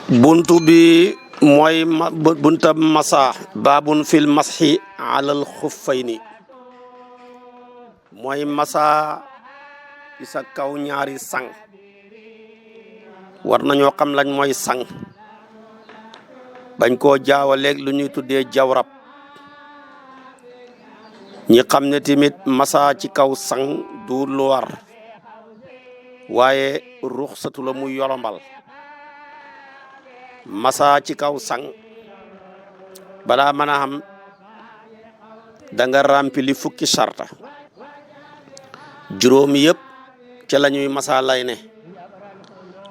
buntu bi mooy buntab masa baabun fil mashi alal xuffayni mooy masa ci sa kaw ñaari sang war nañoo xam lañ mooy sang bañ koo jaawaleeg lu ñuy tuddee jawrab ñi xam ne tamit masa ci kaw sang du lu war waaye ruxsatu la muy yolombal masa ci kaw sang balaa mën a xam da nga rempli fukki sarta juróomi yëpp ca la ñuy masa lay ne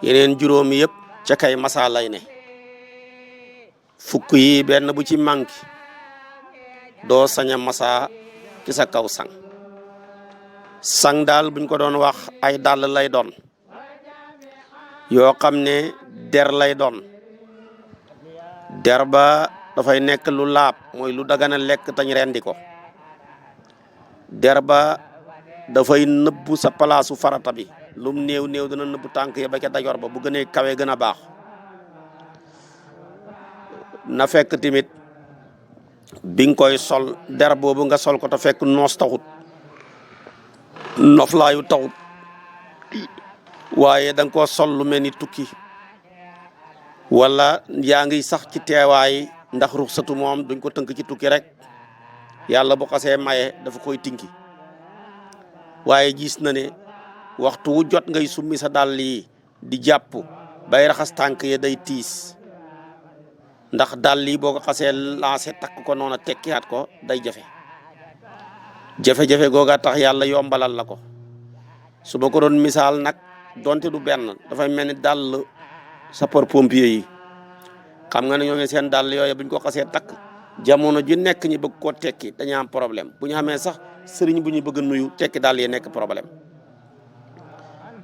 yeneen juróomi yëpp ca kay masa lay ne fukk yi benn bu ci manqué doo sañ a masa ci sa kaw sang sang daal buñ ko doon wax ay dàll lay doon yoo xam ne der lay doon der ba dafay nekk lu laab mooy lu dagana lekk tañ rendi ko der ba dafay nëbbu sa palaasu farata bi lum néew néew dana nëbbu tànk ya ba ca dajoor ba bu gënee kawe gën a baax na fekk tamit bi nga koy sol der boobu nga sol ko te fekk noos taxut noflaayu taxut waaye da nga koo sol lu mel ni tukki wala yaa ngi sax ci teewaay ndax ruxsatu moom duñ ko tënk ci tukki rek yàlla bu xasee maye dafa koy tinki waaye gis na ne waxtu wu jot ngay summi sa dàll yi di jàpp bay raxas tànk ya day tiis ndax dàll yi boo ko xasee lancé takk ko noona tekkiyaat ko day jafe-jafe googa tax yàlla yombalal la ko su ma ko doon misaal nag donte du benn dafay mel ni dàll sapeur pompier yi xam nga ne ñoo ngi seen dàll yooyu buñ ko xasee takk jamono ji nekk ñi bëgg koo tekki dañu am problème bu ñu xamee sax sëriñ bu ñu bëgg a nuyu tekki dàll yi nekk problème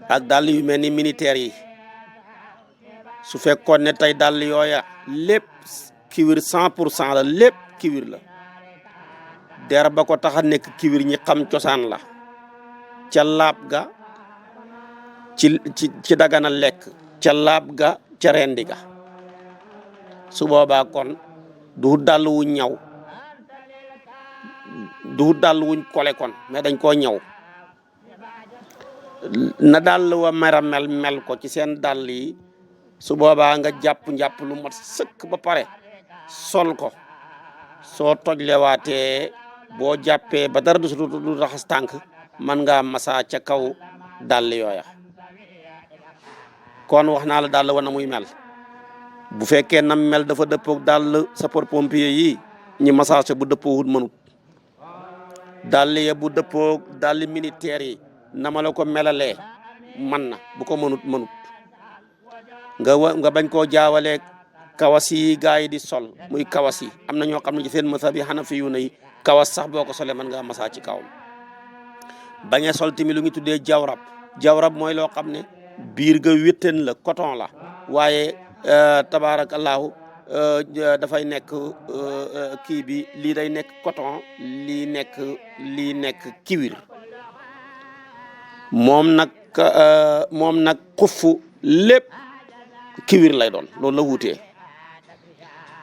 ak dàll yu mel ni militaire yi su fekkoon ne tey dàll yooya lépp kiwir 100% la lépp kiwir la der ba ko tax a nekk kiwir ñi xam cosaan la ca laab ga ci dagana lekk ca laab ga ca rendi ga su boobaa kon du dàll wuñ ñaw du dàll wuñ kole kon mais dañ koo ñaw na dàll wa mera mel ko ci seen dàll yi su boobaa nga jàpp lu mat sëkk ba pare sol ko soo tojlewaatee boo jàppee ba dara du raxas tànk man ngaa masa ca kaw dàll yooya kon wax naa la dàll wa na muy mel bu fekkee nam mel dafa dëppoog dàll sapeur pompier yi ñi massage bu dëppoowut mënut dàll ya bu dëppoog dàll militaire yi nama la ko melalee man na bu ko mënut nga bañ koo jaawaleeg kawas yi gaa yi di sol muy kawas yi am na ñoo xam ne ci seen mazhab yi Hanafi yu ne yi kawas sax boo ko solee mën ngaa masaa ci kawam bañ a sol tamit lu ngi tuddee jawrab mooy loo xam ne biir ga wétteen la coton la waaye tabaarakallaahu dafay nekk kii bi lii day nekk coton lii nekk kiwir moom nag xuffu lépp kiwir lay doon loolu la wuutee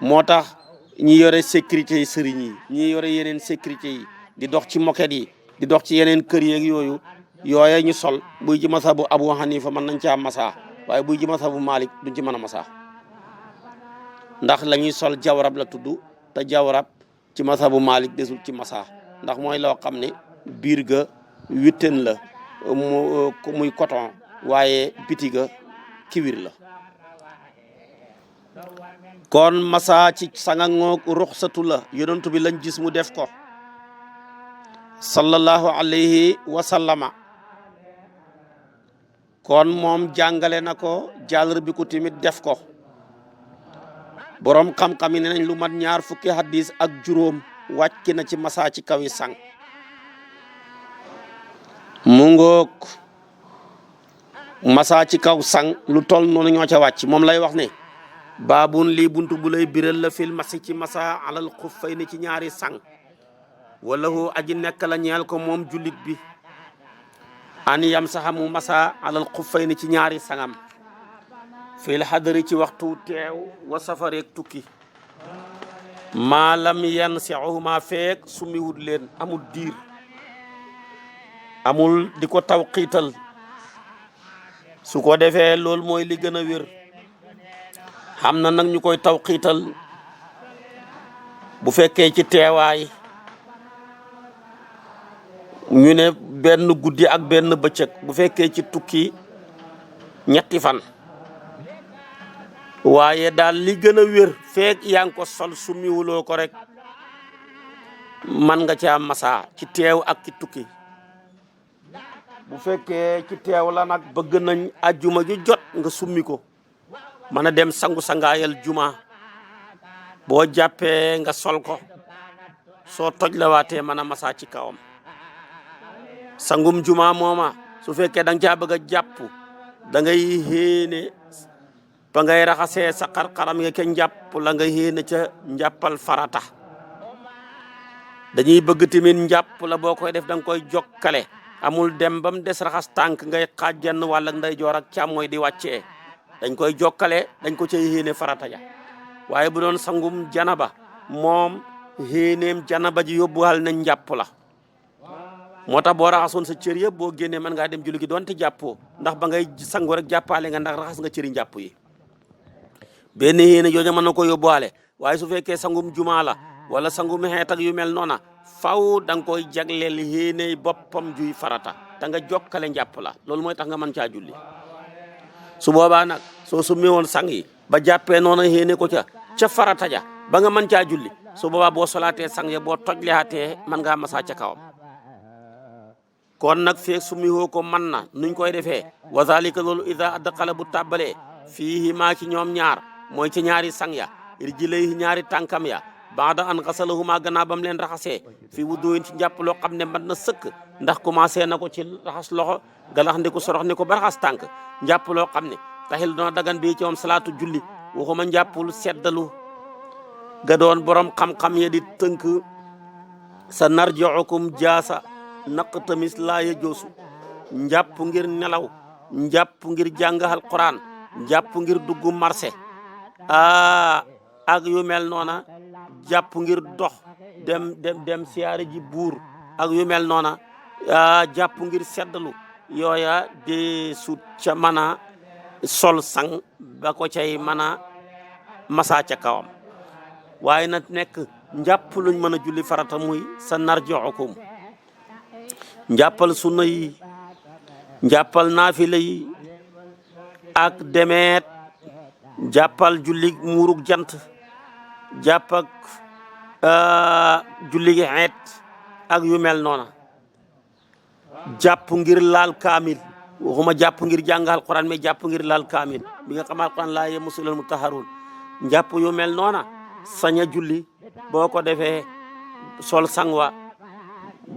moo tax ñi yore sécurité yi sëriñ yi ñi yore yeneen sécurité yi di dox ci moquette yi di dox ci yeneen kër yeeg yooye ñu sol buy ji masabu Abu Hanifa mën nañ caa masa waaye buy ji masabu Malik duñ ci mën a masa ndax la ñuy sol jawrab la tudd te jawrab ci masabu Malik desul ci masa ndax mooy loo xam ne biir ga witten la muy coton waaye biti ga kiwir la kon masa ci sangangoog ruxsatu la yonentu bi lañ gis mu def ko sallallahu alayhi wa sallama kon moom jàngale na ko jàllar bi ko tamit def ko borom xam-xam yi ne nañ lu mat ñaar fukki hadis ak juróom wàcc na ci masa ci kaw yi sang mu ngoog masa ci kaw sang lu toll noonu ñoo ca wàcc moom lay wax ne baabun lii buntu bu lay biral la fil masi ci masa alal xuffayni ci ñaari sang wala hu aji nekk la ñeel ko moom jullit bi an yam saxa mu masa alal xuffayni ci ñaari sangam fil xadari ci waxtu teew wa safareek tukki maalam yan siuhuma feek summiwut leen amul diir amul di ko tawqiital su ko defee loolu mooy li gën a wér xam na nag ñu koy tawqiital bu fekkee ci teewaay ñu ne benn guddi ak benn bëccëg bu fekkee ci tukki ñetti fan waaye daal li gën a wér feek yaa ngi ko sol summiwuloo ko rek man nga caa masa ci teew ak ci tukki bu fekkee ci teew la nag bëgg nañ ajjuma ju jot nga summi ko mën a dem sangu-sangaayal juma boo jàppee nga sol ko soo toj la waatee mën a masa ci kawam sangum juma mooma su fekkee da nga caa bëgg a jàpp da ngay xéene ba ngay raxasee sa xar-xaram nga ke njàpp la nga xéene ca njàppal farata dañuy bëgg tamit njàpp la boo koy def da nga koy jokkale amul dem ba mu des raxas tànk ngay xàjjan wala ndeyjoor ak càmmooy di wàccee dañ koy jokkale dañ ko cay xéene farata ja waaye bu doon sangum janaba moom xéeneem janaba ji yóbbuwal na njàpp la moo tax boo raxasoon sa cër yëpp boo génnee mën ngaa dem julli gi doonte jàppoo ndax ba ngay sangu rek jàppaale nga ndax raxas nga cëri njàpp yi benn xéene jooju mën na ko yóbbuwaale waaye su fekkee sangum jumaa la wala sangum xeet ak yu mel noona faw da nga koy jagleel xéene boppam juy farata da nga jokkale njàpp la loolu mooy tax nga mën caa julli su boobaa nag soo summi woon sang yi ba jàppee noona xéene ko ca farata ja ba nga mën caa julli su boobaa boo solaatee sang ya boo tojleaatee mën ngaa masaa ca kawam kon nag feek summi woo ko mën na nuñ koy defee wa zalika loolu ida adxala bu tàbbalee fiihi maa ci ñoom ñaar mooy ci ñaari sang ya rijlayhi ñaari tànkam ya baada an xasalahuma gannaaw bam leen raxasee fi wuduyin ci njàpp loo xam ne mën na sëkk ndax commencé na ko ci raxas loxo galax ndiku sorox ni ko ba raxas tànk njàpp loo xam ne taxil doona dagan bii ci moom salaatu julli waxuma njàppul seddalu ga doon borom xam-xam ya di tënk sa narjiukum jaasa naq tamis laa ya joosu njàpp ngir nelaw njàpp ngir jàng alquran njàpp ngir dugg marché ak yu mel noona jàpp ngir dox dem siyaare ji buur ak yu mel noona jàpp ngir seddalu yooya de sut ca mën a sol sang ba ko cay mën a masa ca kawam waaye nag nekk njàpp luñ mën a julli farata muy sa narjiukum njàppal sunna yi njàppal naafila yi ak demeet jàppal julli muurug jant jàpp ak julli gi xeet ak yu mel noona jàpp ngir laal kaamil waxuma jàpp ngir jàng alquran mais jàpp ngir laal kaamil bi nga xam alquran laa yamassuhul mutahharun njàpp yu mel noona sañ a julli boo ko defee sol sangwa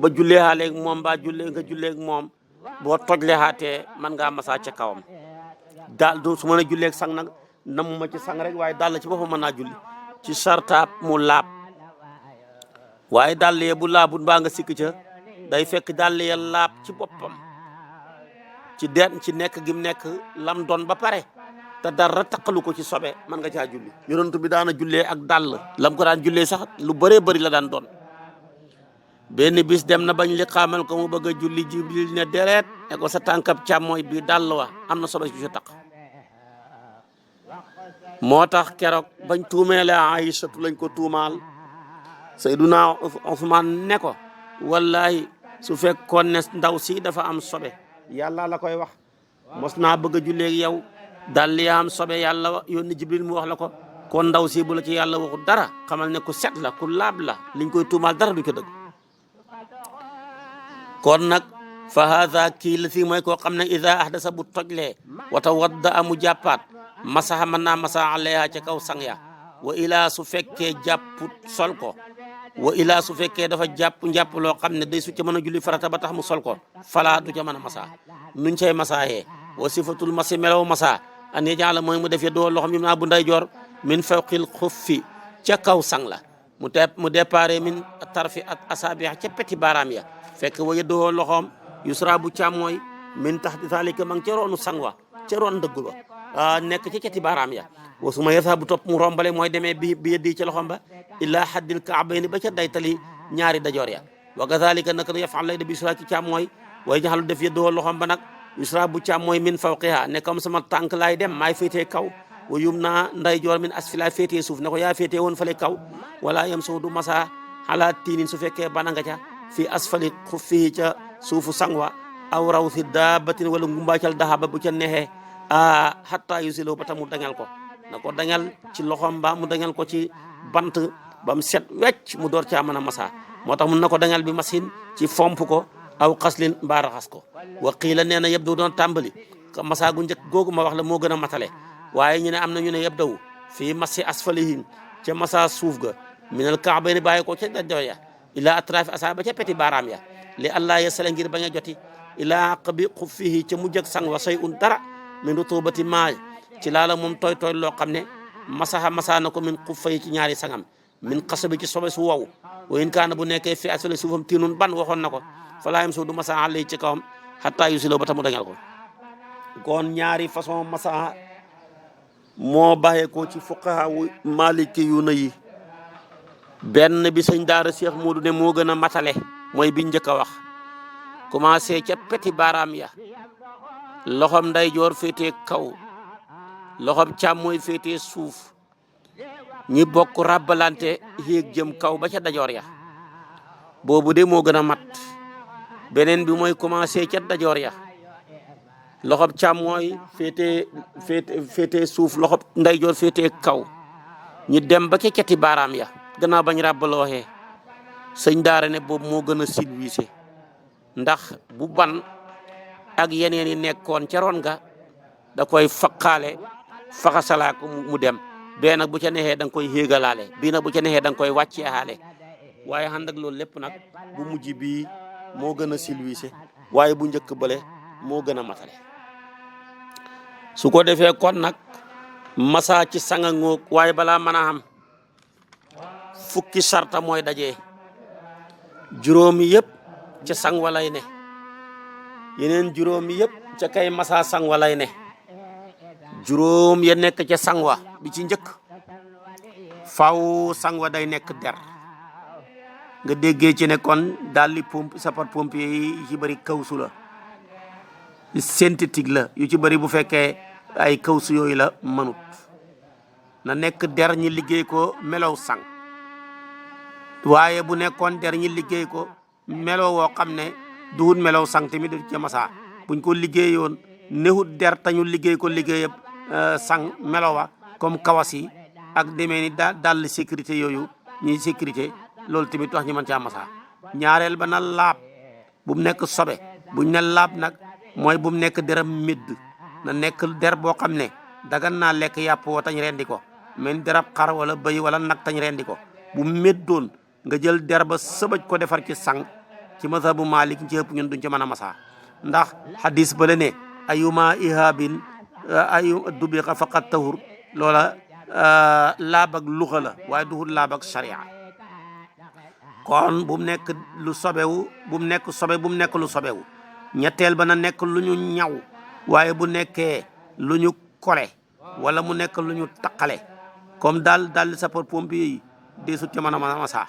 ba jullee xaaleeg moom ba jullee nga julleeg moom boo tojle xaatee man ngaa masaa ca kawam daal du su mën a julleeg sang nag namuma ci sang rek waaye daal la ci boppam mën naa julli ci sartaab mu laab waaye dàll yee bu laabut mbaa nga sikk ca day fekk dàll ya laab ci boppam ci nekk gim nekk lam doon ba pare te dara taqalu ko ci sobe man nga caa julli yonent bi daana jullee ak dàll lam ko daan jullee sax lu bëree bëri la daan doon benn bis dem na bañ li xaamal ko mu bëgg a julli jibril ne deret ne ko sa tànkab càmmooy bi dàll wa am na sobe ci taq moo tax keroog bañ tuumeele Aïsatu lañ ko tuumaal Seyduna Usmaan ne ko wallahi su fekkoon ne ndaw si dafa am sobe yàlla la koy wax mos naa bëgg a julleeg yow dal yaa am sobe yàlla yónni Jibril mu wax la ko kon ndaw si bu la ci yàlla waxu dara xamal ne ku set la ku laab la liñ koy tuumaal dara du ko dëgg kon nag fa haada kii la fii mooy koo xam ne ida ahdasa bu tojlee wata wadda amu jàppaat masaxa mën naa masa alayha ca kaw sang ya wa ilaa su fekkee jàpput sol ko wa ilaa su fekkee dafa njàpp loo xam ne day su ca mën a julli farata ba tax mu sol ko falaa du ca mën a masa nuñ cay masaayee wa sifatul masi melaw masa an yajala mooy mu defee doo loxom yum naa bu ndeyjoor min fawqil xuffi ca kaw sang la mu déparé min tarfi ak asaabi ca peti baaraam ya fekk wa yëddoo loxoom yusra bu càmmooy min taxti zalika ma ngi ca roonu sang wa ca roon dëggul wa nekk ci cati baaraam ya wa suma yasa bu topp mu rombale mooy demee bi yeddi ci loxom ba illa haddil kaabayni ba ca daytali ñaari dajoor ya wa kazalika naka yafal lay de bi sura ci càmm mooy way jaxalu def yeddoo loxom ba nag yusra bu càmm mooy min fawqiha ne comme sama tànk laay dem maay féetee kaw wa yum naa nday joor min asfila féetee suuf ne ko yaa féetee woon fale kaw wala yam soo du masa xalaat tiinin su fekkee bana nga ca fii asfali xuffihi ca suufu sangwa aw raw si daabatin wala ngumbaacal daxaba bu ca neexee hatta yusilu ba ta mu daŋal ko na ko daŋal ci loxom ba mu daŋal ko ci bant ba mu set wecc mu door caa mën a masa moo tax mun na ko daŋal bi masin ci fomp ko aw xaslin mbaa raxas ko wa qiila nee na yëpp daw doon tàmbali masa gu njëkk googu ma wax la moo gën a matale waaye ñu ne am na ñu ne yëpp daw fii masi asfalihin ca masa suuf ga minal kaabayni bàyyi ko ca dajoor ya ila atrafi asa ba ca peti baaraam ya li allah yasala ngir bañ a joti ila aqbi xuffihi ca mujj ak sang wa say un dara min rutubati maay ci laala moom tooy tooy loo xam ne masa na ko min xuffay ci ñaari sangam min xasabi ci sobe su wow wa in kaana bu nekkee fi asfali suufam tiinun ban waxoon na ko falaa yam soo du masa àll ci kawam hatta yusiloo ba tamu dañal ko kon ñaari façon masa moo bàyyee ko ci fuqaha wu maliki yu na yi benn bi sëñ daara Cheikh Modou ne moo gën a matale mooy biñ njëkk a wax commencé ca peti baaraam ya loxom ndeyjoor féetee kaw loxom càmmooy féetee suuf ñi bokk rabbalante yéeg jëm kaw ba ca dajoor ya boobu de moo gën a mat beneen bi mooy commencé ca dajoor ya loxom càmmooy féetee suuf loxom ndeyjoor féetee kaw ñi dem ba ca cati baaraam ya gannaaw bañ ràbbalooxee sëñ daara ne boobu moo gën a silwiise ndax bu ban ak yeneen yi nekkoon ca ron ga da koy faqaale faxasalaa ko mu dem bee nag bu ca neexee da nga koy héegalaale bii nag bu ca neexee da nga koy wàcceexaale waaye ànd ak loolu lépp nag bu mujj bii moo gën a silwiise waaye bu njëkk bële moo gën a matale su ko defee kon nag masa ci sanga ngoog waaye balaa mën a xam fukki sarta mooy dajee juróomi yëpp ca sang walay ne yeneen juróomi yëpp ca kay masa sang walay ne juróom ya nekk ca sangwa bi ci njëkk faw sangwa day nekk der nga déggee ci ne kon daal li pompe sapeur pompier yi ci bëri kawsu la synthétique la yu ci bëri bu fekkee ay kawsu yooyu la mënut na nekk der ñi liggéey ko melow sang waaye bu nekkoon der ñi liggéey ko meloo woo xam ne duhut melow sang tamit du ca masa buñ ko liggéeyoon nehut der tañu liggéey ko liggéeyab sang melowa comme kawas yi ak demee ni dal sécurité yooyu ñuy sécurité loolu tamit wax ñu mën caa masa ñaareel ba na laab bu mu nekk sobe buñ ne laab nag mooy bu mu nekk deram médd na nekk der boo xam ne dagan naa lekk yàpp woo tañ rendi ko men derab xar wala bëy wala nag tañ rendi ko bu méddoon nga jël der ba sëbëj ko defar ci sang ci mazhabu Malik ci ëpp ñun duñ ci mën a masa ndax hadis ba la ne ayuma ihabin ayu dubiqa faqat tahur loola laab ak luxa la waaye duhul laab ak sharia kon bu mu nekk lu sobewu bu mu nekk sobe bu mu nekk lu sobewu ñetteel ba na nekk lu ñu ñaw waaye bu nekkee lu ñu kole wala mu nekk lu ñu taqale comme daal sapeur pompier yi deesut ca mën a masa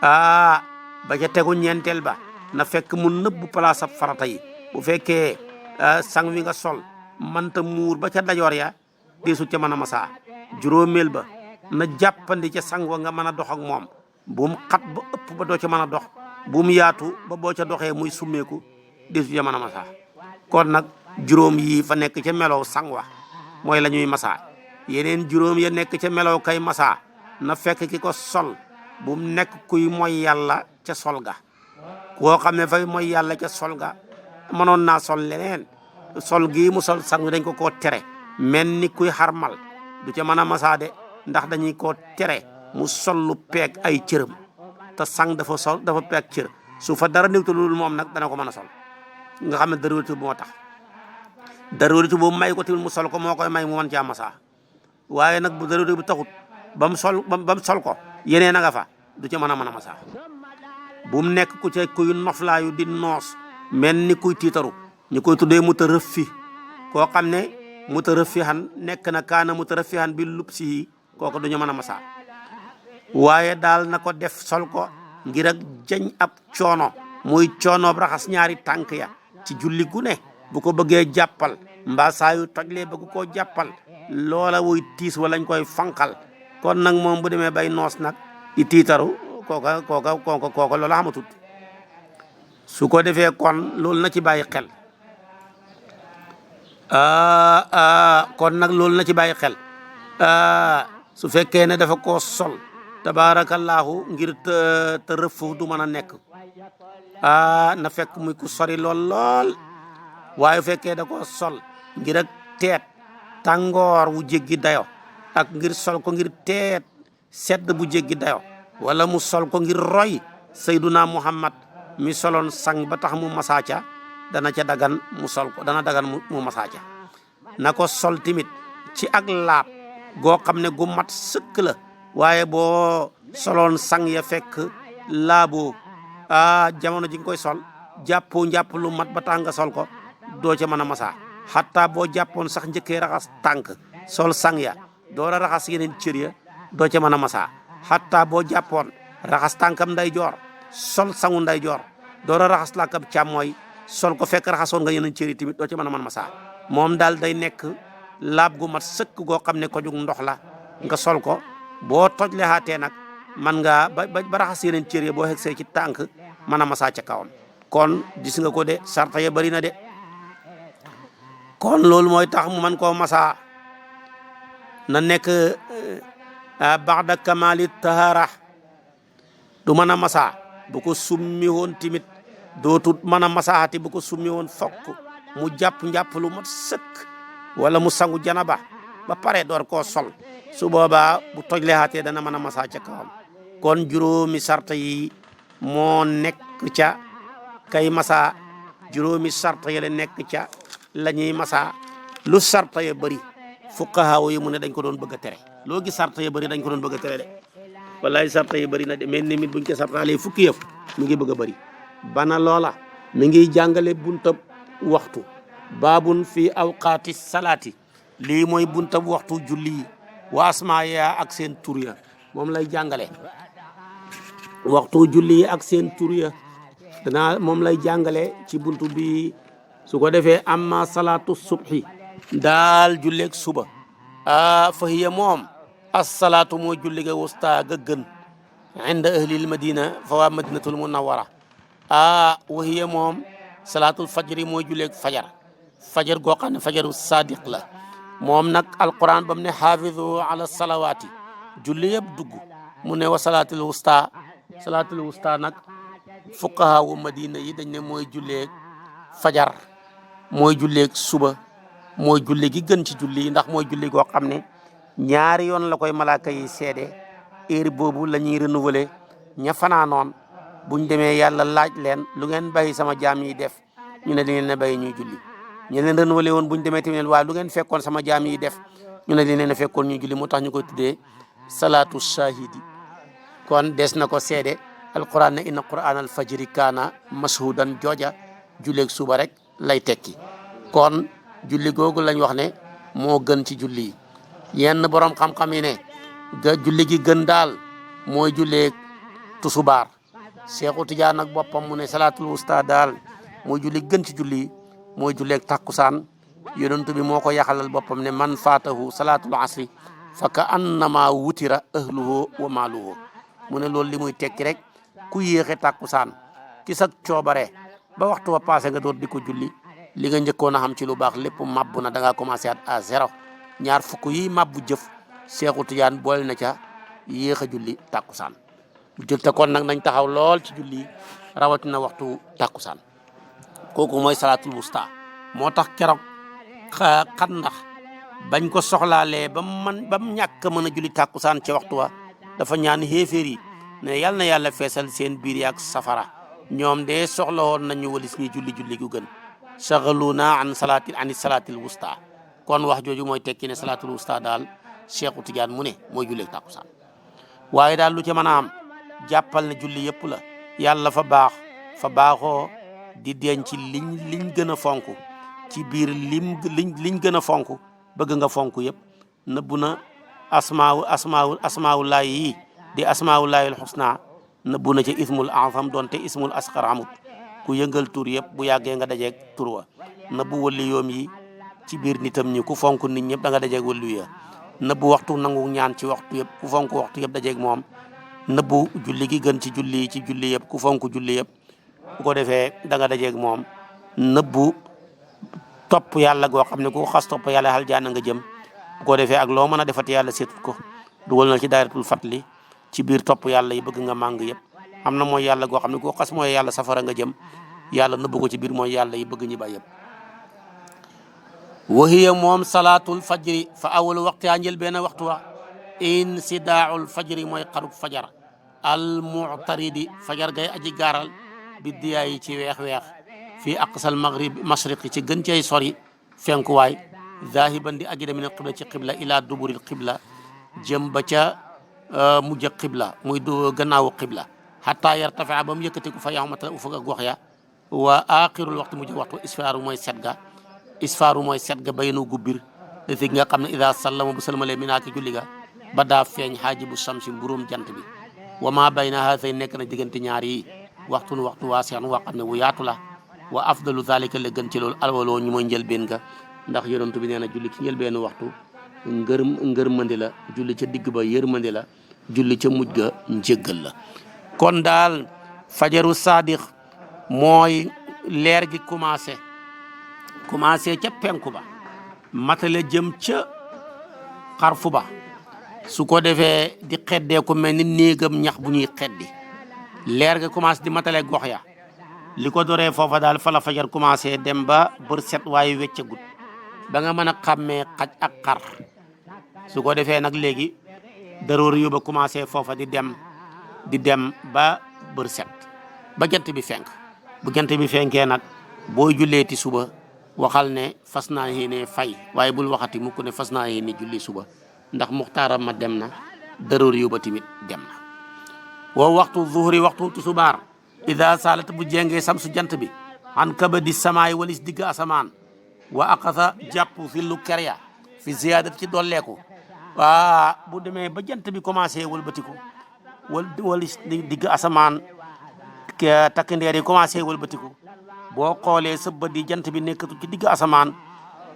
ba ca tegu ñeenteel ba na fekk mu nëbbu place ab farata yi bu fekkee sang wi nga sol manta muur ba ca dajoor ya deesut ca mën a masa juróomeel ba na jàppandi ca sang wa nga mën a dox ak moom bu mu xat ba ëpp ba doo ca mën a dox bu mu yaatu ba boo ca doxee muy summeeku deesut ca mën a masa kon nag juróom yi fa nekk ca melow sang wa mooy la ñuy masa yeneen juróom ya nekk ca melow kay masa na fekk ki ko sol bu mu nekk kuy mooy yàlla ca sol ga koo xam ne fay mooy yàlla ca sol ga mënoon naa sol leneen sol gii mu sol sang dañ ko koo tere mel ni kuy xarmal du ca mën a masa de ndax dañuy koo tere mu sol lu peeg ay cëram te sang dafa peeg cër su fa dara néewta loolu moom nag dana ko mën a sol nga xam ne daruratu moo tax daruratu boobu may ko tamit mu sol ko moo koy may mu mën caa masa waaye nag bu daruratu bi taxut ba mu sol ko yeneen a nga fa du ca mën a masa bu mu nekk ku ca kuy noflaayu di noos mel ni kuy tiitaru ñu koy tuddee mu ta rëf fi koo xam ne mutarafihan nekk na kaana mutarafihan bi lubsihi kooku duñu mën a masa waaye daal na ko def sol ko ngir ak jañ ab coono muy coonoob raxas ñaari tànk ya ci julli gu ne bu ko bëggee jàppal mbaa saa yu tojlee bëgg koo jàppal loola wuy tiis wala ñu koy fanqal kon nag moom bu demee bay noos nag di tiitaru kooka loola xamatut su ko defee kon loolu na ci bàyyi xel kon nag loolu na ci bàyyi xel su fekkee ne dafa koo sol tabaarakallaahu ngir te rëfu du mën a nekk na fekk muy ku sori lool waaye fekkee da ko sol ngir ak teet tàngoor wu jéggi dayo ak ngir sol ko ngir teet sedd bu jéggi dayo wala mu sol ko ngir roy sayduna muhammad mi soloon sang ba tax mu masaaca dana ca dagan mu sol ko dana dagan mu masaaca na ko sol timit ci ak laab goo xam ne gu mat sëkk la waaye boo soloon sang ya fekk laaboo jamono ji nga koy sol jàppoo njàpp lu mat ba tax nga sol ko doo ca mën a masaa xataa boo jàppoon sax njëkkee raxas tànk sol sang ya door a raxas yeneen cër ya doo ca mën a masaa xataa boo jàppoon raxas tànkam ndeyjoor sol sangu ndeyjoor door a raxas tànkam càmmooy sol ko fekk raxasoon nga yeneen cër yi tamit doo ca mën a masaa moom daal day nekk laab gu mat sëkk goo xam ne ko jug ndox la nga sol ko boo toj le xaatee nag man nga ba raxas yeneen cër ya boo xegsee ci tànk mën a masaa ca kawam kon gis nga ko de sarta ya bari na de kon loolu mooy tax mu man koo masaa na nekk baxda kamali tahara du mën a masaa bu ko summi woon timit dootut mën a masaati bu ko summi woon fokk mu jàpp lu mat sëkk wala mu sangu janaba ba pare door koo sol su boobaa bu toj leexaatee dana mën a masaa ca kawam kon juróomi sarta yi moo nekk ca kay masaa juróomi sarta yi la nekk ca la ñuy masaa lu sarta ya bëri fuqahaa yi mu ne dañ ko doon bëgg a tere loo gis sarta ya bëri dañ ko doon bëgg a tere de wallahi sarta ya bëri na de mais ni buñ ko sartaalee fukki yëf mi ngi bëgg a bëri bana loola mi ngi jàngale buntab waxtu baabun fi awqaati salaati lii mooy buntab waxtu julli yi wa asmaa ya ak seen tur ya moom lay jàngale waxtu julli yi ak seen tur ya moom lay jàngale ci buntu bi su ko defee amma salaatu subhi daal julleeg suba fa hiya moom as-salaatu moo julli ga wusta ga gën inda ahlil madina fa waa madinatul munawwara wa hiya moom salaatul fajri mooy julleeg fajar goo xam ne fajaru sadiq la moom nag alquran ba mu ne xaafizu ala salawaati julli yëpp dugg mu ne wa salaatul wusta nag fuqaha wu madina yi dañ ne mooy julleeg fajar mooy julleeg suba mooy julli gi gën ci julli ndax mooy julli goo xam ne ñaari yoon la koy malaaka yi seede heure boobu la ñuy renouveler ña fanaanoon buñ demee yàlla laaj leen lu ngeen bàyyi sama jaam yi def ñu ne li ngeen ne bàyyi ñuy julli ñu leen renouveler woon buñ demee tamit waaye lu ngeen fekkoon sama jaam yi def ñu ne li leen fekkoon ñuy julli moo tax ñu koy tuddee salaatu shahidi kon des na ko seede alquran ne inna quran al fajri kaana mashhudan jooja julleeg suba rek lay tekki kon julli googu lañ wax ne moo gën ci julli yi yenn borom xam-xam yi ne julli gi gën daal mooy julleeg tusubaar Seexu Tijaan nag boppam mu ne salaatul wusta daal mooy julli gën ci julli yi mooy julleeg takkusaan yonent bi moo ko yaxalal boppam ne man faatahu salaatul asri fa ka annama wutira ahluhu wa maaluhu mu ne loolu li muy tekki rek ku yéexe takkusaan ci sa coobare ba waxtu wa passé nga door di ko julli li nga njëkkoon a xam ci lu baax lépp mabbu na da ngaa commencé à zéro ñaar fukk yi mabbu jëf Seexu Tijaan boole na ca yéex a julli takkusaan te kon nag nañ taxaw lool ci julli rawatina waxtu takkusaan kooku mooy salaatul wusta moo tax keroog xat ndax bañ ko soxlaalee ba mu ñàkk mën a julli takkusaan ci waxtu wa dafa ñaan xéeféer yi ne yal na yàlla feesal seen biir yaak safara ñoom de soxla woon nañu walis ñuy julli gu gën shaghaluna an salaatil wusta kon wax jooju mooy tekki ne salaatul wusta daal Seexu Tijaan mu ne mooy julleeg takkusaan waaye daal lu ci mën a am jàppal ne julli yëpp la yàlla fa baaxoo di denc liñ gën a fonk ci biir liñ gën a fonk bëgg nga fonk yëpp nëbbu na asmaawullahi yi di asmaawullahil husna nëbbu na ci ismul azam donte ismul asqar amut ku yëngal tur yëpp bu yàggee nga dajeeg tur wa nëbbu wali yoom yi ci biir nitam ñi ku fonk nit ñëpp da nga dajeeg wali ya nëbbu waxtu nangu ñaan ci waxtu yëpp ku fonk waxtu yëpp dajeeg moom nëbbu julli gi gën ci julli yëpp ku fonk julli yëpp bu ko defee da nga dajeeg moom nëbbu topp yàlla goo xam ne ku xas topp yàlla aljanna nga jëm bu ko defee ak loo mën a defati yàlla seetut ko dugal na ci daayratul fatli ci biir topp yàlla yi bëgg nga màng yëpp am na mooy yàlla goo xam ne ku xas mooy yàlla safara nga jëm yàlla nëbbu ko ci biir mooy yàlla yi bëgg ñi ba yëpp wa hiya moom salaatul fajri fa awalu waxtu yaa njël benn waxtu wa insidaaul fajri mooy xarub fajar al mu'taridi fajar gay aji gaaral bi diyaa yi ci weex-weex fii aqsal maghrib mashriqi ci gën cay sori fenkuwaay zahiban di aji min al qibla ci qibla ila duburil qibla jëm ba ca mujj qibla muy du gannaawu qibla hatta yartafia ba mu yëkkatiku fa yaxmatala ufuk ak gox ya wa axirul waxtu mujj waxtu isfaaru mooy set ga baynu gubbir fi nga xam ne ida sallama bu salmalee mi naa ki julli ga ba daa feeñ xaajibu samsi mburum jant bi wa ma bayna haatay nekk na diggante ñaar yi waxtu waasi'an waa xam ne wu yaatu la wa afdalu zalika la gën ci loolu alwaloo ñu mooy njëlbeen ga ndax yonent bi nee na julli ci njëlbeenu waxtu ngërmandi la julli ca digg ba yërmandi la julli ca mujj ga njéggal la kon daal fajaru sadiq mooy leer gi commencé ca penku ba matale jëm ca xarfu ba su ko defee di xeddee ko mel ni néegam ñax bu ñuy xeddi leer ga commencé di matale gox ya li ko doree foofa daal fa la fajar commencé dem ba bër set waaye weccagut ba nga mën a xàmmee xaj ak xar su ko defee nag léegi daroor yu ba commencé foofa di dem ba bër set ba jant bi fenk bu jant bi fenkee nag booy julleeti suba waxal ne fas naa yéene fay waaye bul waxati mukk ne fas naa yéene julli suba ndax muxtaaram ma dem na daroor yu ba tamit dem na woo waxtu zuhri waxtu tusubaar ida salat bu jengee samsu jant bi an kabadi samaay walis digg asamaan wa aqasa jàpp fi lu kerya fi ziyadat ci dolleeku waa bu demee ba jant bi commencé wëlbatiku walis digg asamaan takk ndeer yi commencé wëlbatiku boo xoolee sa bët di jant bi nekkatu ci digg asamaan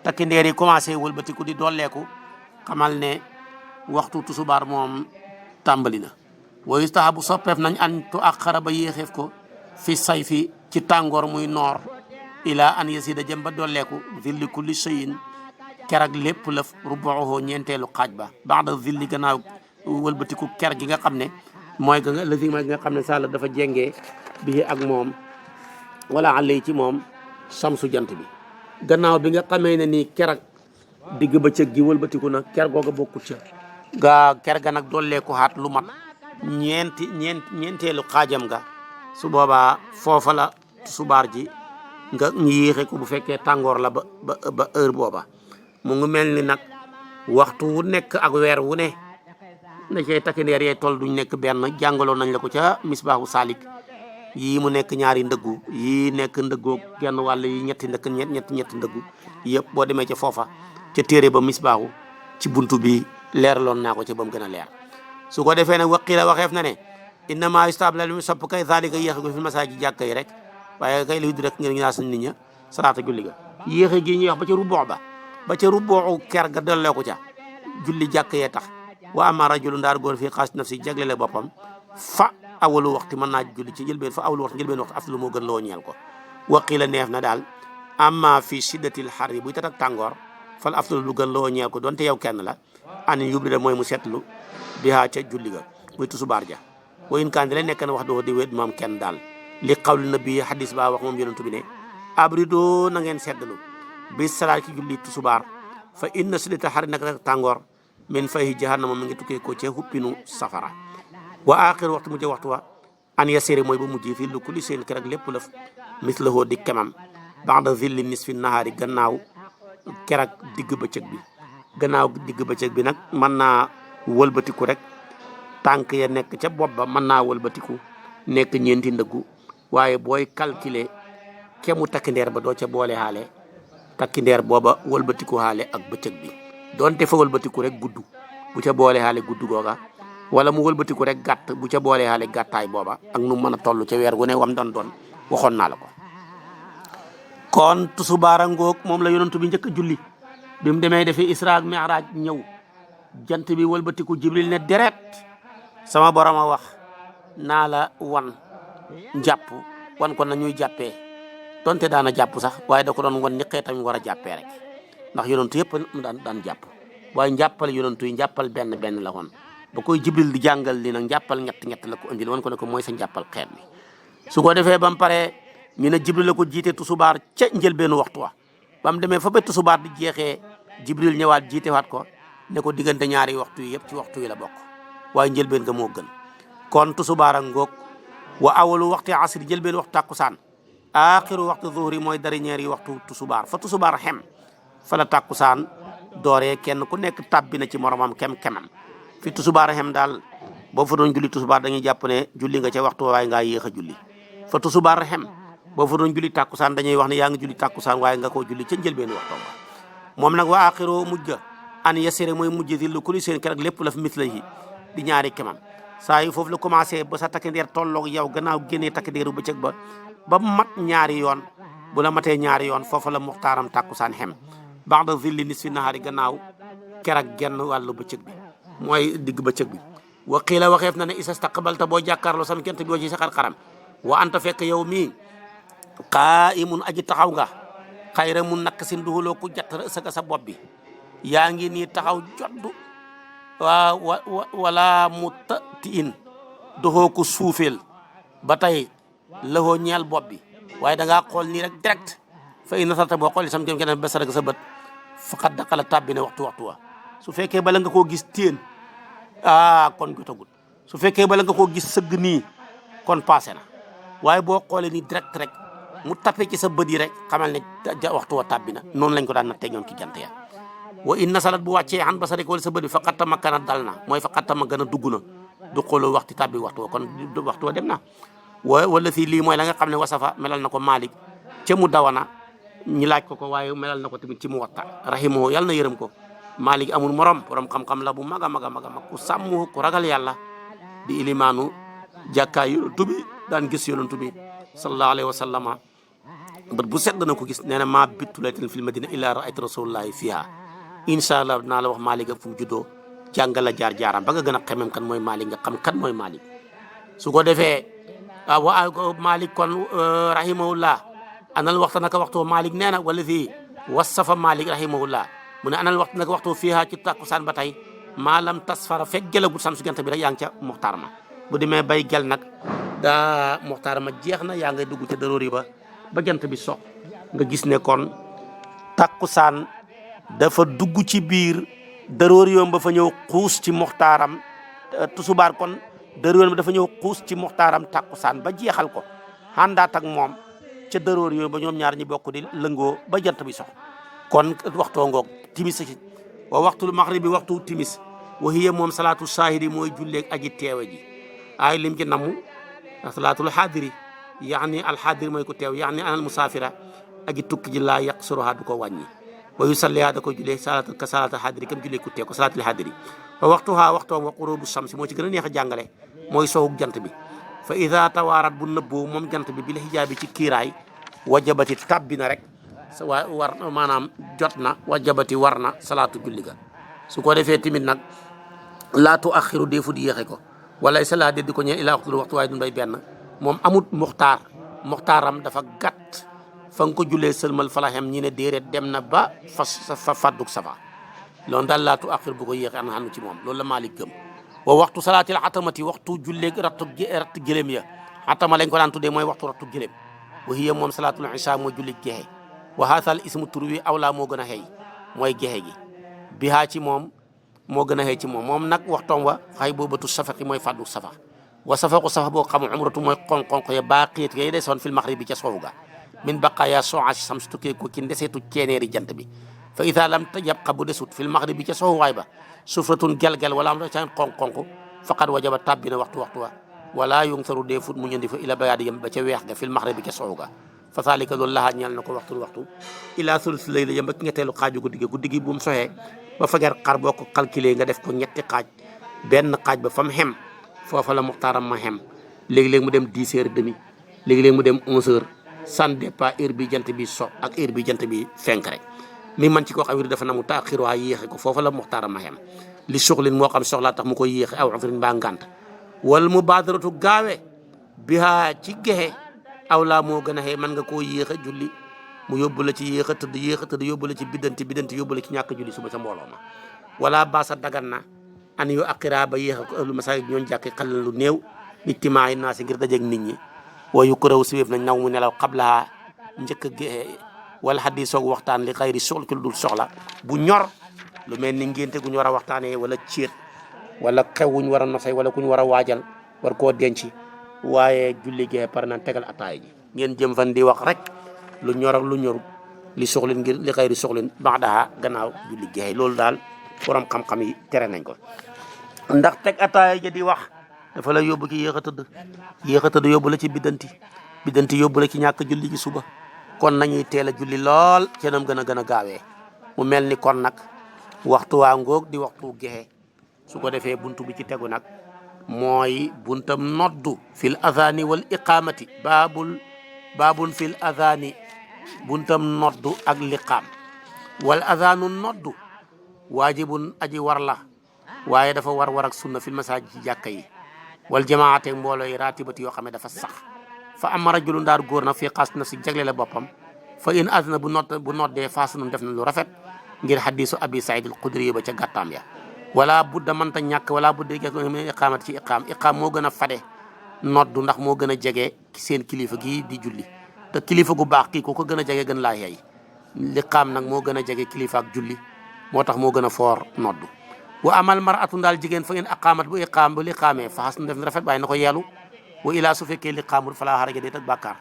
takk ndeer yi commencé wëlbatiku di dolleeku xamal ne waxtu tusubaar moom tàmbali na wa yustahabu soppeef nañ an tu axara ba yéexeef ko fi sayfi ci tàngoor muy noor ila an yasida jëm ba dolleeku zilli kulli shay'in kerag lépp lëf rubuuhu ñeenteelu xaaj ba ba'da zilli gannaaw wëlbatiku ker gi nga xam ne mooy nga xam ne sàlla dafa jengee bi ak moom wala alay ci moom samsu jant bi gannaaw bi nga xamee ne nii kerag digg bëccëg gi wëlbatiku na ker googa bokkut ca ker ga nag dolleeku xaat lu mat ñeenteelu xaajam ga su boobaa foofa la subaar ji nga ñu yéexe ko bu fekkee tàngoor la ba heure booba mu ngi mel ni nag waxtu wu nekk ak weer wu ne na cay takki ndeer yee toll duñ nekk benn jàngaloon nañ la ko ca misbaahu saalik yii mu nekk ñaari ndëggu yii nekk ndëggoo genn wàll yi ñetti ndëggu yëpp boo demee ca foofa ca téere ba misbaahu ci buntu bi leeraloon naa ko ca ba mu gën a leer su ko defee nag waqila waxeef na ne innama yustab la lu sopp kay zalika yéexe ko fi masaaji jàkka yi rek waaye kay li du rek ngeen ñu naa sañ nit ña salaata julli ga yéexe gi ñuy wax ba ca rubboo ker ga delloo ko ca julli jàkka yee tax wa ama rajulu ndaar góor fii xaas nafsi jaglele boppam fa awalu waxti mën naa julli ci njëlbeen fa awalu waxti njëlbeen waxti afdalu moo gën loo ñeel ko waqila neef na daal amma fi shiddatil harri buy tatak tàngoor fal afdalu lu gën loo ñeel ko donte yow kenn la ani yubli da mooy mu seetlu bihaa ca julli ga muy tusubaar ja wa in kaan di la nekk na wax doo di wéet moom kenn daal li qawli nabi hadis ba wax moom yonentu bi ne abrido na ngeen seddalu bi salaat ci julli tusubaar fa inna shiddatal harri nag rek tàngoor min fayhi jahannama mi ngi tukkee ko ca huppinu safara wa axir waxtu mujj waxtu wa an yasiri mooy ba mujj fii lu kulli seen kerek lépp lëf mislahoo di kemam ba'da zilli nisfi nahaari gannaaw kerek digg bëccëg bi nag mën naa wëlbatiku rek tànk ya nekk ca bopp ba mën naa wëlbatiku nekk ñeenti ndëggu waaye booy calculer kemu takkindeer ba doo ca boole xaale takkindeer booba wëlbatiku xaale ak bëccëg bi donte fa wëlbatiku rek gudd bu ca boole xaale gudd googa wala mu wëlbatiku rek gàtt bu ca boole xaale gàttaay booba ak nu mën a toll ca weer gu ne wam doon waxoon naa la ko. kon tusubaara ngoog moom la yonantu bi njëkk a julli bi mu demee defi isra ak mi'raj ñëw jant bi wëlbatiku jibril ne deret sama borom a wax naa la wan njàpp wan ko na ñuy jàppee donte daana jàpp sax waaye da ko doon wan ni xeetam war a jàppee rek ndax yonantu yëpp daan jàpp waaye njàppal yonantu yi njàppal benn la woon ba koy jibril di jàngal li nag njàppal ñett la ko indil wan ko ne ko mooy sa njàppal xeet bi su ko defee ba mu paree ñu ne jibril la ko jiite tusubaar ca njëlbeenu waxtu wa ba mu demee fa ba tusubaar di jeexee jibril ñëwaat jiite waat ko ne ko diggante ñaari waxtu yi yëpp ci waxtu yi la bokk waaye njëlbeen nga moo gën kon tusubaar ak ngoog wa awalu waxti asri njëlbeen waxtu tàkkusaan aaxiru waxtu zuhri mooy dernier yi waxtu tusubaar fa tusubaar xem fa la tàkkusaan dooree kenn ku nekk tàbbi na ci moromam kemam fi tusubaar xem daal boo fa doon julli tusubaar dañuy jàpp ne julli nga ca waxtu waaye ngaa yéex a julli fa tusubaar xem boo fa doon julli tàkkusaan dañuy wax ne yaa ngi julli tàkkusaan waaye nga koo julli ca njëlbeen waxtu moom nag wa aaxiroo mujj an yasire mooy mujj di lu kuli seen keroog lépp la fi mit la yi di ñaari kemam saa yu foofu la commencé ba sa takkandeer tolloog yow gannaaw génnee takkandeeru bëccëg ba mat ñaari yoon bu la matee ñaari yoon foofu la muxtaaram tàkkusaan xem ba'da zilli nisfi nahaari gannaaw keroog genn wàllu bëccëg bi mooy digg bëccëg bi wa qiila waxeef na ne isa staqbalta boo jàkkaarloo sam kent bi woo ci sa xar-xaram wa anta fekk yow mii qaa'imun aji taxaw nga xayra mu nakk sin duxuloo ku jatt sëga sa bopp bi yaa ngi nii taxaw joddu wala mu ti in doxoo ko suufeel ba tey lëxoo ñeel bopp bi waaye da ngaa xool nii rek direct fa in nasarta boo xool sam jëm keneen ba sa bët faqat daqala tàbbi ne waxtu wa su fekkee bala nga koo gis téen kon jotagul su fekkee bala nga koo gis sëgg nii kon passé na waaye boo xoolee nii direct rek mu tappe ci sa bët yi rek xamal ne waxtu wa tàbbi na noonu lañ ko daan nattee ñoom ci jant ya wa in nasalat bu wàccee an basarik wala sa bët bi fa xattama kana dal na mooy fa xattama gën a dugg na du xooloo waxti tàbbi waxtu wa kon waxtu wa dem na wala fii lii mooy la nga xam ne wasafa melal na ko Malik ca mu dawana ñi laaj ko waaye melal na ko tamit ci mu watta rahimahu yàlla na yërëm ko Malik amul morom borom xam-xam la bu mag a mag ku sàmm ku ragal yàlla di ilimaanu jàkkaay yonantu bi daan gis yonantu bi sallallahu alayhi wa sallama bët bu set dana ko gis nee na maa bittu laytan fil madina illa raaytu rasulullahi fiha incha allah dinaa la wax Malik ak fu mu juddoo jàngal la jaar-jaaram ba nga gën a xemem kan mooy Malik nga xam kan mooy Malik su ko defee Malik kon rahimahullah anal waxta naka waxtu Malik nee na wala fii wasafa Malik rahimahullah mu ne anal waxtu naka waxtu fiha ci takkusaan ba tey maalam tasfara fekk gelagut sam su jant bi rek yaa ngi ca muxtaar ma bu demee bay gel nag daa muxtaar ma jeex na yaa ngay dugg ca daroori ba jant bi so nga gis ne kon takkusaan dafa dugg ci biir daroor yoom ba fa ñëw xuus ci muxtaaram tusubaar kon daroor yoom dafa ñëw xuus ci muxtaaram takkusaan ba jeexal ko àndaat ak moom ca daroor yoom ba ñoom ñaar ñi bokk di lëngoo ba jant bi sox kon waxtoo ngoog timis wa waxtul maxribi waxtu timis wa hiya moom salaatu saahidi mooy julleeg aji teewe ji ay lim ci namu salaatul xaadiri yaani alxaadir mooy ko teew yaani anal musaafira aji tukki ji laa yaqsuruha du ko wàññi wa yusalliha da ko jullee ka salaatul xaadiri kam jullee ku teew ko salaatul xaadiri wa waxtuha waxtoom wa qurubu samsi moo ci gën a neex a jàngale mooy soxug jant bi fa ida tawaarat bu nëbboo moom jant bi bil hijaabi ci kiiraay wajabati tabbi na rek war maanaam jot na wajabati war na salaatu julli ga su ko defee timit nag laatu axiru deefu di yéexe ko wala sala de di ko ñeel ilaa waxtu waaye dun bay benn moom amut muxtaaram dafa gàtt fa nga ko jullee sëlmal falaxem ñi ne déedéet dem na ba fa fadduk safa loolu daal laatu axir bu ko yéexe an xanu ci moom loolu la Maalik gëm wa waxtu salaatil atamati waxtu julleeg ratt gëléem ya atama lañ ko daan tuddee mooy waxtu rattu gëléem wa hiya moom salaatul isha mooy julli gexe wa haasal ismu tur wi awlaa moo gën a xëy mooy gexe gi bihaa ci moom moo gën a xëy ci moom nag waxtoom wa xay boobatu safaqi mooy fadduk safa wa safaqu safa boo xamul umratu mooy xonq-xonq ya baqiyat yay desoon fil maxrib bi ca soowu ga min baqaya soasi sams tukkee ko ci ndeseetu ceeneeri jant bi fa ida lam yabqa bu desut fil maghrib bi ca soowaay ba sufratun gel-gel wala am ca xonq-xonq faqad wajaba tàbbi na waxtu wa wala yungtaru dee fut mu ñëndi fa ila bayaadi yam ba ca weex ga fil maghrib bi ca soow ga fa saalika loolu lahaa ñeel na ko waxtu ila sulus layla yam ba ki ñetteelu xaaju guddi gi bu mu soxee ba fajar xar boo ko calculé nga def ko ñetti xaaj benn xaaj ba fa mu xem foofa la muxtaaram ma xem léegi-léegi mu dem 10h30 léegi-léegi mu dem 11h sans départ heure bi jant bi so ak heure bi jant bi fenk rek mi man ci koo xam ne dafa na mu taaxir waa yéexe ko foofa la muxtaaram ma xem li soxlin moo xam soxlaa tax mu koy yéexe aw afrin mbaa ngànt wal mubaadaratu gaawe bihaa ci gexe aw laa moo gën a xëy mën nga koo yéex a julli mu yóbbu la ci yéex a tëdd yóbbu la ci biddanti yóbbu la ci ñàkk julli suba sa mbooloo ma wala baasa dagan na an yu aqira ba yéex a ko ëllu masaajid ñoon jàkki xalal lu néew ijtimaay naa si ngir dajeeg nit ñi wayu ko raw si wéef nañ naw mu nelaw xablaha njëkk a gexe wala xaddi soog waxtaan li xayri soxla ci lu dul soxla bu ñor lu mel ni ngénte gu ñu war a waxtaanee wala céet wala xew wuñ war a nosay wala ku ñu war a waajal war koo denc waaye julli gexe par nan tegal ataay ji ngeen jëm fan di wax rek lu ñor ak lu ñorut li soxlin ngir li xayri soxlin baxdaha gannaaw julli gexe loolu daal borom xam-xam yi tere nañ ko ndax teg ataay ja di wax dafa la yóbbu ki yéex a tëdd yóbbu la ci biddanti yóbbu la ci ñàkk julli ci suba kon nañuy teel a julli lool ci nam gën a gaawee mu mel ni kon nag waxtu waa ngoog di waxtu gexe su ko defee buntu bi ci tegu nag mooy buntam noddu fil adhaani wal iqaamati baabun fil adhaani buntam noddu ak liqaam wal adhaanu noddu waajibun aji war la waaye dafa war ak sunna fil masaajid ci jàkka yi wal jamaate mbooloo yi ratibati yoo xam ne dafa sax fa am rajulun ndaar góor na fii xaas na si jagle la boppam fa in adna bu noddee faasunun def na lu rafet ngir hadisu abi saïd al xudri ba ca gàttaam ya wala budda mënta ñàkk wala budda min iqaamati ci iqaam moo gën a fade noddu ndax moo gën a jege seen kilifa gi di julli te kilifa gu baax kii ko gën a jege gën laa yey liqaam nag moo gën a jege kilifa ak julli moo tax moo gën a foor noddu wa amal mar'atu daal jigéen fa in aqaamat bu liqaamee fa xas na def na rafet waaye na ko yeelu wa ilaa su fekkee liqaamul falaa xaraja dee tak bàkkaar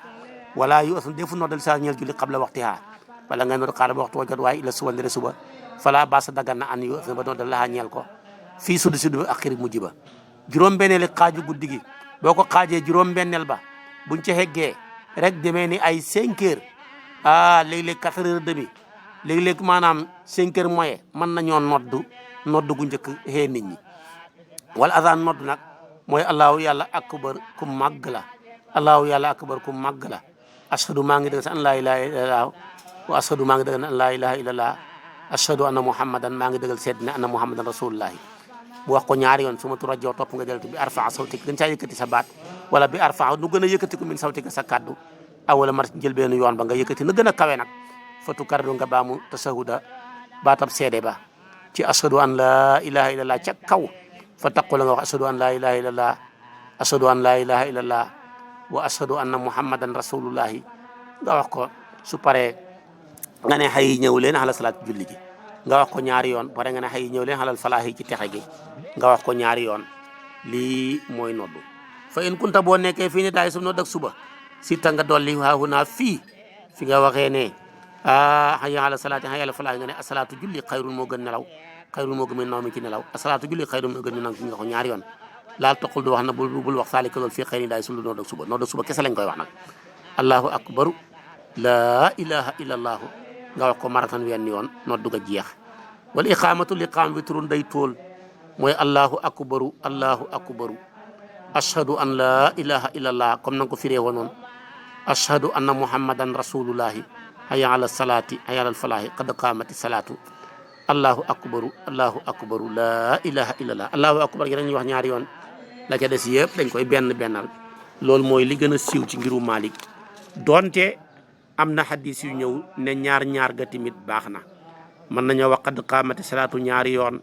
wala yu asun defu noddal sa ñeel julli qabla waxtiha wala nga nodd xaala ba waxtu wa jot waaye ila suba ndere suba fala baasa dagan na an yu asun ba noddal laxaa ñeel ko fii suddi ba axiri mujj ba juróom-benneeli xaaju guddi gi boo ko xaajee juróom-benneel ba buñ ca heggee rek demee ni ay 5 heures léeg-léeg 4 heures demi léeg-léeg maanaam 5 heures moyen mën nañoo noddu gu njëkk xee nit ñi wala azan noddu nag mooy allahu yàlla akbar ku màgg la allahu yàlla akbar ku màgg la ashhadu maa ngi dëgg sa an laa ilaha illallah wa ashhadu maa ngi dëgg an laa ilaha illallah ashhadu anna muhammadan maa ngi dëggal seet ne anna muhammadan rasulullahi bu wax ko ñaari yoon su ma turajoo topp nga deltu bi arfaa sawtik gën caa yëkkati sa baat wala bi arfaa nu gën a yëkkati ko min sawtika sa kaddu awala mar jël benn yoon ba nga yëkkati na gën a kawe nag fatu kardu nga baamu tasahuda baatab seede ba ci ashhadu an laa ilaha illallah ca kaw fa taqu la nga wax ashhadu an laa ilaha illallah ashhadu an laa ilaha illallah wa ashhadu anna muhammadan rasulullahi nga wax ko su paree nga ne xay ñëw leen xala salaat julli gi nga wax ko ñaari yoon pare nga ne xay ñëw leen xalal falaahi ci texe gi nga wax ko ñaari yoon lii mooy noddu fa in kunta boo nekkee fii ne daay su nodd ak suba si ta nga dolli haahunaa fii fi nga waxee ne hayya ala salaati hayya ala falaahi nga ne asalaatu julli xayrun moo gën nelaw xayrun moo gën min nawmi ci nelaw asalaatu julli xayrun moo gën min nawmi ci nga ko ñaari yoon laal toqul du wax na bul wax saalika loolu fii xëy ni daay su nodd ak suba nodd ak suba kese lañ koy wax nag allahu akbaru laa ilaha illa allahu nga wax ko maratan wenn yoon noddu ga jeex wal iqaamatu liqaam witrun day tool mooy allahu akbaru ashhadu an laa ilaha illa allah comme nanga ko firee wonoon ashhadu anna muhammadan rasulullahi hayya ala salaati hayya ala falaahi qad qaamati salaatu allahu akbaru laa ilaha illa allah allahu akbar gi dañuy wax ñaari yoon la ca des yëpp dañ koy bennal loolu mooy li gën a siiw ci ngiru Malik donte am na xadis yu ñëw ne ñaar ga tamit baax na mën nañoo wax qad qaamati salaatu ñaari yoon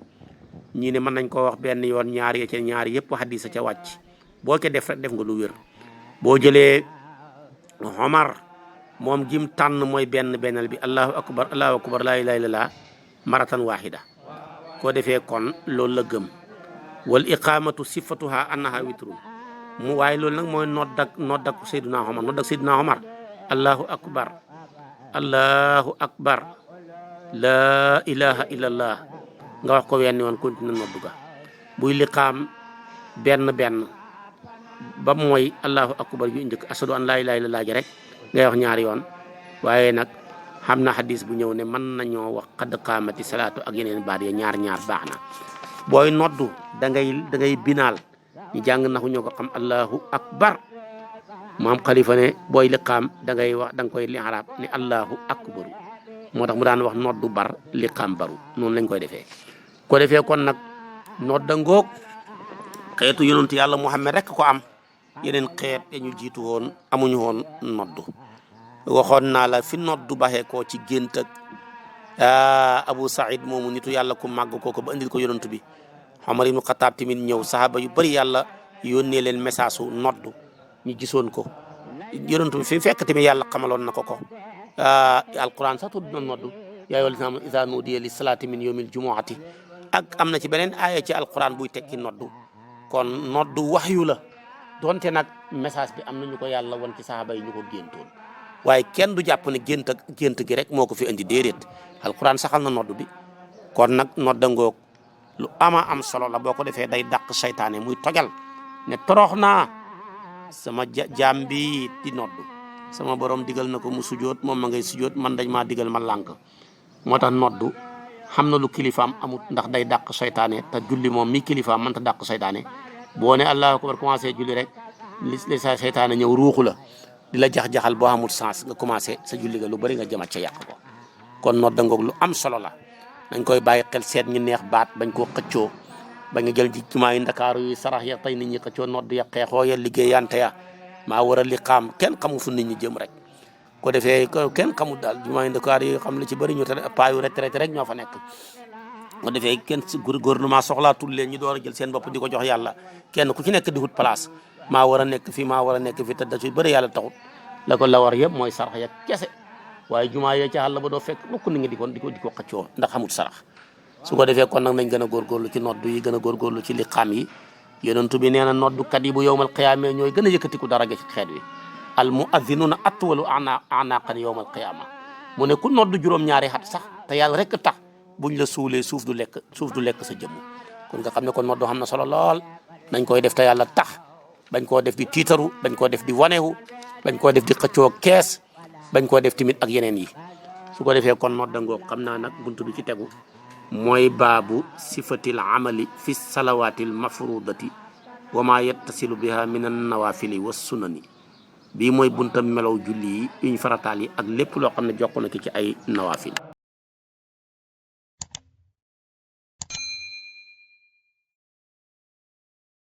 ñii ne mën nañ koo wax benn yoon ñaari yëpp xadis a ca wàcc boo ko def rek def nga lu wér boo jëlee Omar moom jim tànn mooy bennal bi allahu akbar laa ilaha illallah maratan wahida koo defee kon loolu la gëm wal iqamatu sifatuha annaha witrun mu waaye loolu nag mooy nodd ak Seydina Omar allahu akbar laa ilaha illallah nga wax ko wenn yoon continue noddu ga buy liqaam benn ba mooy allahu akbar yu njëkk ashadu an laa ilaha illallah ji rek ngay wax ñaari yoon waaye nag xam na xadis bu ñëw ne mën nañoo wax xadd qaamati salaatu ak yeneen baat ya ñaar baax na booy noddu da ngay binaal ñu jàng naxu ñoo ko xam allahu akbar maam xalifa ne booy liqaam da ngay wax da nga koy li arab ne allahu akbaru moo tax mu daan wax noddu bar liqaam baru noonu lañ koy defee ko defee kon nag nodda ngoog xeetu yonent yàlla Muhammad rek ko am yeneen xeet ya ñu jiitu woon amuñu woon noddu waxoon naa la fi noddu baxee koo ci gént ak Abu Saïd moomu nitu yàlla ku màgg kooko ba andil ko yonent bi Omar ibnu Xataab tamit ñëw saxaaba yu bëri yàlla yónnee leen message su noddu ñu gisoon ko yonent bi fi fekk tamit yàlla xamaloon na ko alquran sax tudd na noddu yaa ayyuhal lazina aamanu izaa nuudiya lis salaati min yawmil jumuati ak am na ci beneen aaya ci alquran buy tekki noddu kon noddu waxyu la donte nag message bi am na ñu ko yàlla won ci saxaaba yi ñu ko géntoon waaye kenn du jàpp ne gént gi rek moo ko fi indi déedéet alquran saxal na noddu bi kon nag nodda ngoog lu ama am solo la boo ko defee day dàq seytaane muy tojal ne torox naa sama jaam bi di noddu sama borom digal na ko mu sujoot moom ma ngay sujoot man dañ maa digal ma lànk moo tax noddu xam na lu kilifaam amut ndax day dàq seytaane te julli moom mi kilifaam mënta dàq seytaane boo ne allahu akbar commencé julli rek li sa seytaane ñëw ruuxu la di la jax-jaxal boo amul sens nga commencé sa julli ga lu bari nga jëmat ca yàq ko kon nodda ngoog lu am solo la dañ koy bàyyi xel seet ñu neex baat bañ koo xëccoo ba nga jël ji jumaa yi ndakaaru yi sarax ya tey nit ñi xëccoo nodd ya xeexoo ya liggéeyante ya maa war a li xaam kenn xamu fu nit ñi jëm rek ko defee kenn xamul daal jumaa yi ndakaaru yi xam la ci bëri ñu paayu retraité rek ñoo fa nekk ko defee kenn si gouvernement soxlaatul leen ñu door a jël seen bopp di ko jox yàlla kenn ku ci nekk di wut place maa war a nekk fii maa war a nekk fii te da ci bëri yàlla taxut la ko la war yëpp mooy sarax ya kese waaye jumaa ya ca àll ba doo fekk mukk nit ñi di ko xëccoo ndax xamul sarax su ko defee kon nag nañ gën a góorgóorlu ci noddu yi gën a góorgóorlu ci liqaam yi yonent bi nee na noddukat yi bu yowmal qiyaama ñooy gën a yëkkatiku daraja ci xeet wi al muaddinuuna atwalu anaqan yowmal qiyaama mu ne ku noddu juróom-ñaari xat sax te yàlla rek tax buñ la suulee suuf du lekk sa jëmm kon nga xam ne kon noddu xam na solo lool nañ koy def te yàlla tax bañ koo def di tiitaru bañ koo def di wanewu bañ koo def di xëccoo kees bañ koo def tamit ak yeneen yi su ko defee kon nodda ngoog xam naa nag buntu bi ci tegu mooy baabu sifatil amali fi salawatil mafrudati wa ma yattasilu biha min an nawafili wa sunani bii mooy buntam melaw julli yi yuñ farataal yi ak lépp loo xam ne jokk na ki ci ay nawafil